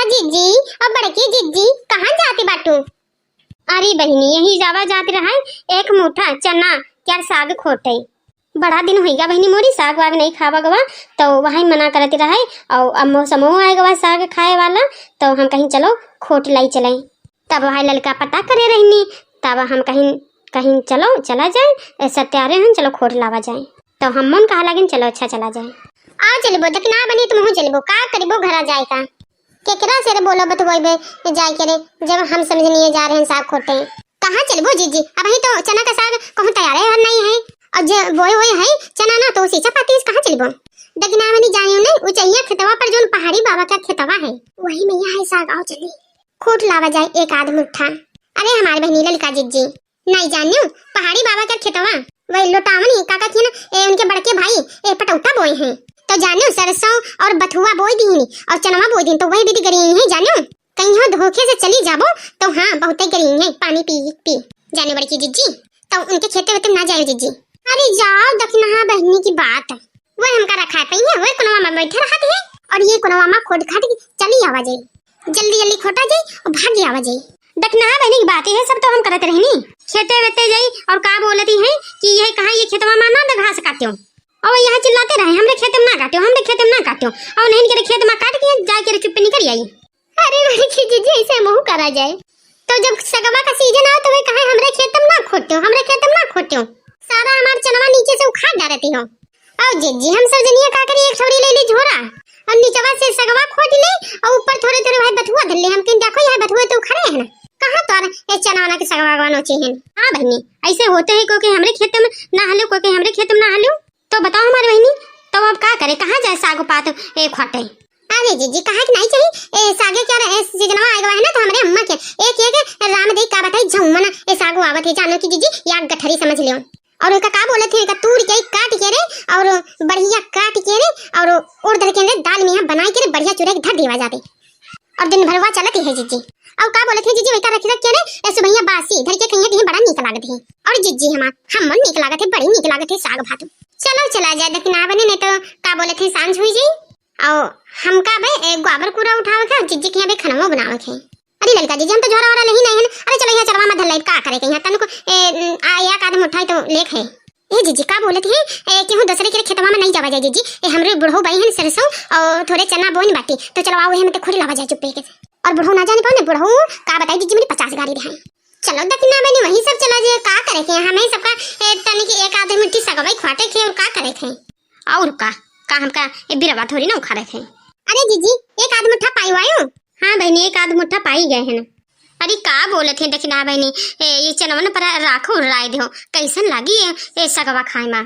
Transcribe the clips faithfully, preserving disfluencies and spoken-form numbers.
जिज्जी, और बड़की जिज्जी, कहाँ जाती बाटू? अरे बहिनी, यही जावा जात रहा है, एक मुठा चना क्या साग खोटे। बड़ा दिन होइगा बहिनी मोरी, साग वाग नहीं खावा गवा, तो वही मना करत रहा है। और अब मौसमो आए गवा साग खाए वाला, तो हम कहीं चलो खोट लाई चले। तब वही ललका पता करे रहनी, तब हम कहीं, कहीं चलो चला जाए, ए, सत्यारे हम चलो खोट लावा जाए। तो हम मन कहा लगिन चलो अच्छा चला जाए। आ चलबो, दखिना बनी तुमहू चलबो, का करिबो घरा जाए का? केकरा से रे बोलो बतवइबे जाए के रे, जब हम समझनिए जा रहे हैं साग खोटे। कहाँ चलबो जिज्जी, अबहीं तो चना का साग कहूँ तैयारे हर नहीं है, और जे बोए हुए है चना ना तो सींचा पाती है, कहाँ चलबो? दखिना बनी जानियो नहीं, ऊंचैया खेतवा पर जोन पहाड़ी बाबा का खेतवा है, वही में यह है साग, आओ चली। खोट लावा जाए एक आध मुट्ठा। अरे हमारे बहिनी ललका जिज्जी, नहीं जानियो, पहाड़ी बाबा का खेतवा, वही लोटावनी काका की ना, ए, उनके बड़के भाई, ए, पटौता बोए हैं। तो जानियो सरसों और बथुआ बोए दीनी और चनवा बोए दीन, तो वही विधि गरी है जानियो। कहीं हो धोखे से चली जाबो, तो हाँ, बहुते गरी है, पानी पी, पी। जानियो बड़की जिज्जी, तो उनके खेते वेते ना जाए जिज्जी। अरे जाओ, दखिनहा बहिनी की बात है। वो हमका रखा है, पइया, वो कोनवा में बैठे रहत है, और ये कोनवा में खोट खाट के चली आवा जाई। जल्दी जल्दी खोटा जाई और भागी आवा जाई। दखिनहा बहिनी की बात है, सब तो हम करत रहनी। खेते वेते जाई और का बोलती है कि ये कहाँ ये खेतवा में ना तो घास काट्यो। और यहाँ चिल्लाते रहे, "हमरे खेत में ना काट्यो, हमरे खेत में ना काट्यो।" और नहीं करे खेत में काट के जाए के चुप्पे निकल आई। अरे बड़की जिज्जी, ऐसे मुँह करा जाए। तो जब सगवा का सीजन आओ तो वे कहे, "हमरे खेत में ना खोट्यो, हमरे खेत में ना खोट्यो।" सारा हमार चनवा नीचे से उखाड़ डालती हो। और जिज्जी, हम सब जनिया का करी, एक ठौरी ले ली झोरा और नीचवा से सगवा खोट ले और ऊपर थोड़े थोड़े भाई बथुआ धर ले। हम कहीं देखो यह बथुआ तो उखड़े है ना, कहाँ तोर ये चनवा ना के सगवा गवा नोचे हैं। हाँ बहिनी, ऐसे होते हैं, कोई के हमरे खेत में ना हलो, कोई के हमरे खेत में ना हलो। तो बताओ हमारे बहिनी, तो अब का करे, कहाँ जाए साग पात ए खोटे? अरे जिज्जी, कहा कि नहीं चाहिए, ए, सागे क्या रहे, ए, सीजनवा आए गवा है ना, तो हमरे अम्मा के एक, एक राम दे का बताई, झौमन ए सागो आवत है, जानो कि जिज्जी, या गठरी समझ लियो। और उनका का बोलत है, इनका तूड़ के, काट के रे, और बढ़िया काट के रे, और उड़द के रे, दाल में यहाँ बनाई के रे, बढ़िया चूरा के धर देवा जाते। और दिन भरवा चलत ही है जिज्जी। और का बोलत है जिज्जी, वही का रख रख के रे, ए, सुबहिया बासी धर के खइया दिहे, बड़ा नीक लागत है। और जिज्जी हमार, हम नीक लागत है, बड़ी नीक लागत है साग भात। चलो चला जाए, दखिना बनी, नहीं तो का बोलत है, सांझ हुई जाई। और हमका बे, ए, गोबर कूड़ा उठावे के, जिज्जी के यहाँ बे खनवा बनावे के। अरे ललका जिज्जी, हम तो झोरा वोरा लेही नहीं है ना। अरे चलो यहाँ चरवा में धर लाई, का करे के यहाँ तनको, ए, आ, एक आध मुट्ठा तो लेख है। ए जिज्जी, का बोलत है, ए, केहू दूसरे के खेतवा में नहीं जावा जाए जिज्जी। ए, हमरे बुढ़ऊ बाई है सरसों और थोड़े चना बोइन बाटी, तो चलो आओ, हम तो खुद लावा जाए चुप्पे के। और बुढ़ऊ ना जाने पाओ ना, बुढ़ऊ का बताई जिज्जी, मेरी पचास गाड़ी रहे। चलो दखिना बनी, वही सब चला जाए, का करे के, हमें सबका, ए, तनी के एक आध मुट्ठी सगवाई खोटे के और का करे के। और का, का हमका ए बिरवा थोड़ी ना उखाड़े थे। अरे जिज्जी, एक आध मुट्ठा पाई वायो? हाँ बहिनी, एक आध मुट्ठा पाई गए हैं ना। अरे का बोलत है दखिना बहिनी, ए, ये चनवन पर राख उड़ाए दो, कैसन लागी ये, ये सगवा खाए मा?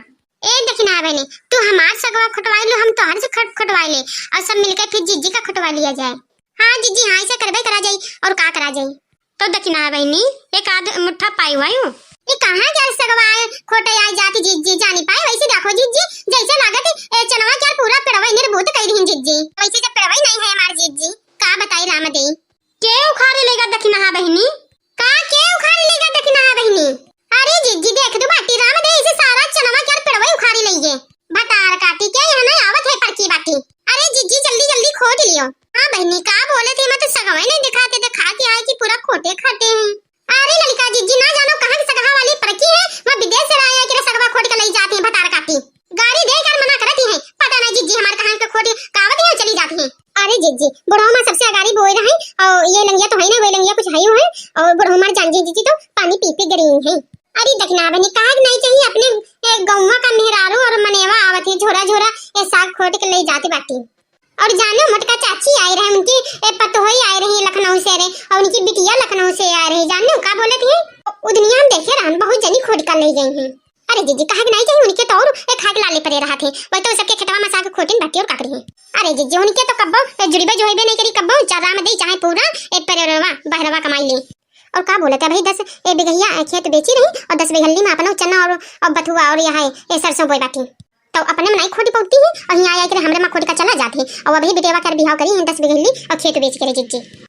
ए दखिना बहिनी, तू हमार सगवा खटवाई लो, हम तोहर से खट-, खटवाई ले, और सब मिलके फिर जिज्जी का खटवा लिया जाए। हाँ जिज्जी, हाँ, ऐसे करबे करा जाई, और का करा जाई? तो दखिना बहिनी, एक आध मुट्ठा पाई वायो? ये कहाँ के सगवा खोटे आई जाती जिज्जी, जानी पाए वैसे देखो जिज्जी, जैसे लागत है, ए, चनवा क्या पूरा पेड़वा इन्हें बहुत कह रही जिज्जी। वैसे जब पेड़वा ही नहीं है हमार जिज्जी, का बताई राम दे। के उखाड़े लेगा दखिनहा बहिनी? का के उखाड़े लेगा दखिनहा बहिनी? अरे जिज्जी देख दो बाटी राम दे, इसे सारा चनवा क्या पेड़वा उखाड़े लेगे। भतार काटी के यहाँ नहीं आवत है परकी बाटी। अरे जिज्जी जल्दी जल्दी खोट लियो। हाँ बहिनी का बोले थे, मैं तो सगवे नहीं दिखाते, दिखा के आए कि पूरा खोटे खाते हैं। अरे ललिका जिज्जी ना जानो कहाँ की सगहा वाली परकी है, वहाँ विदेश से आया कि सगवा खोट के ले जाते हैं भतार काटी। गाड़ी दे कर मना करती है, पता नहीं जिज्जी हमारे कहाँ के खोट कावत है चली जाती है। अरे जिज्जी बुढ़ऊ माँ सबसे अगाड़ी बोए रहे और ये लंगिया तो है ना, वो लंगिया कुछ है ही है और बुढ़ऊ माँ जान जी जिज्जी तो पानी पी पी गरी है। अरे दखिना बहिनी, कहा के नहीं चाहिए अपने, ए, गौवा का मेहरारू और मनेवा आवत है, झोरा झोरा, ए, साग खोट के ले जाती बाटी। और जानो मोटका चाची आए रहे, उनकी, ए, पतोही आए रही लखनऊ से रे, और उनकी बिटिया लखनऊ से आए रही। जानो का बोलत है, उ दुनिया हम देखे रहन, बहुत जनी खोट कर ले गई हैं। अरे जिज्जी, कहा के नहीं चाहिए, उनके तो और, ए, खाए के लाले पड़े रहा थे, वही तो सबके खेतवा में साग खोटिन बाटी और काकड़ी है। अरे जिज्जी, उनके तो कब्बो, ए, जुड़बे जोहबे नहीं करी, कब्बो चारा में दे, चाहे पूरा, ए, परेरवा, बहरवा कमाई ले। और का बोलत है भाई, दस ए बिगहिया, ए, खेत बेची रही और दस बिगहली में अपना चना और, और बथुआ और यह है, ए, सरसों बोए बाटी। तो अपने में नहीं खोटी पौती है और यहाँ आया के हमरे में खोटी का चला जाती है। और अभी बिटेवा कर बिहाव करी है दस बिगहली और खेत बेच के रे जिज्जी।